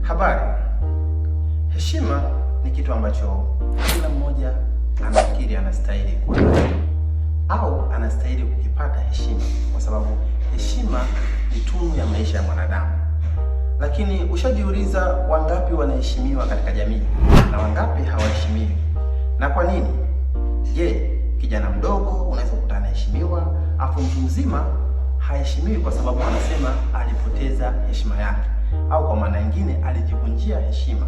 Habari. Heshima ni kitu ambacho kila mmoja anafikiri anastahili kuwa nacho au anastahili kukipata heshima, kwa sababu heshima ni tunu ya maisha ya mwanadamu. Lakini ushajiuliza wangapi wanaheshimiwa katika jamii na wangapi hawaheshimiwi na kwa nini? Je, kijana mdogo unaweza kukuta anaheshimiwa, afu mtu mzima haheshimiwi kwa sababu anasema alipoteza heshima yake, au kwa maana nyingine alijivunjia heshima.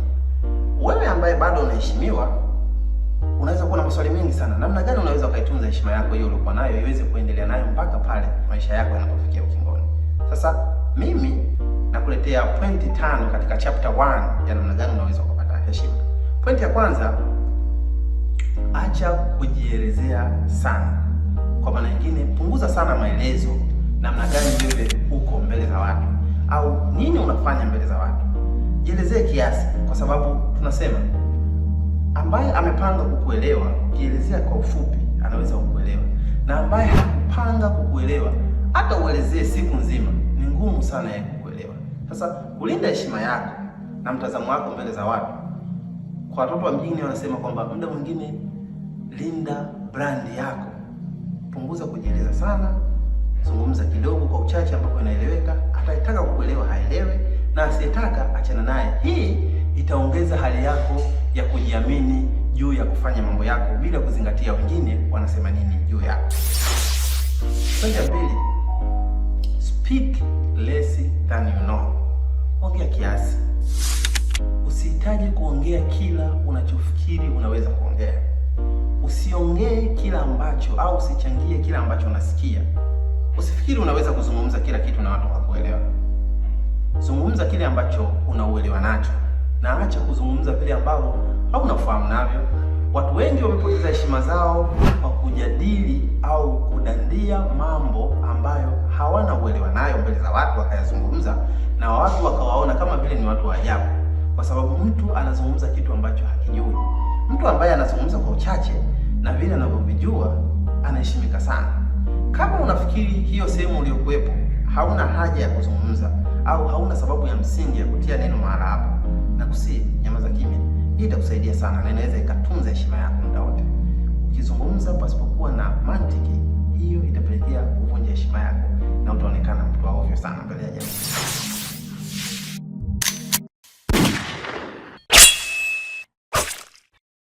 Wewe ambaye bado unaheshimiwa, unaweza kuwa na maswali mengi sana. Namna gani unaweza ukaitunza heshima yako hiyo uliokuwa nayo iweze kuendelea nayo mpaka pale maisha yako yanapofikia ukingoni? Sasa mimi nakuletea pointi 5 katika chapter 1 ya namna gani unaweza ukapata heshima. Pointi ya kwanza, acha kujielezea sana. Kwa maana nyingine, punguza sana maelezo, namna gani wewe uko mbele za watu au nini unafanya mbele za watu. Jielezee kiasi, kwa sababu tunasema ambaye amepanga kukuelewa, ukielezea kwa ufupi anaweza kukuelewa, na ambaye hakupanga kukuelewa, hata uelezee siku nzima, ni ngumu sana yeye kukuelewa. Sasa kulinda heshima yako na mtazamo wako mbele za watu, kwa watoto wa mjini wanasema kwamba muda mwingine linda brand yako, punguza kujieleza sana, zungumza kidogo kwa uchache ambapo inaeleweka. Atayetaka kukuelewa haelewe, na asiyetaka achana naye. Hii itaongeza hali yako ya kujiamini juu ya kufanya mambo yako bila kuzingatia wengine wanasema nini juu yako. Pointi ya pili, speak less than you know. Ongea kiasi. Usihitaji kuongea kila unachofikiri unaweza kuongea. Usiongee kila ambacho au usichangie kila ambacho unasikia. Usifikiri unaweza kuzungumza kila kitu na watu wakakuelewa. Zungumza kile ambacho unauelewa nacho na acha kuzungumza vile ambavyo hauna ufahamu navyo. Watu wengi wamepoteza heshima zao kwa kujadili au kudandia mambo ambayo hawana uelewa nayo mbele za watu, wakayazungumza na watu wakawaona kama vile ni watu wa ajabu, kwa sababu mtu anazungumza kitu ambacho hakijui. Mtu ambaye anazungumza kwa uchache na vile anavyovijua anaheshimika sana. Kama unafikiri hiyo sehemu uliyokuwepo hauna haja ya kuzungumza au hauna sababu ya msingi ya kutia neno mahala hapo, nakusihi nyamaza kimya. Hii itakusaidia sana na inaweza ikatunza heshima yako muda wote. Ukizungumza pasipokuwa na mantiki, hiyo itapelekea kuvunja heshima yako na utaonekana mtu wa ovyo sana mbele ya jamii.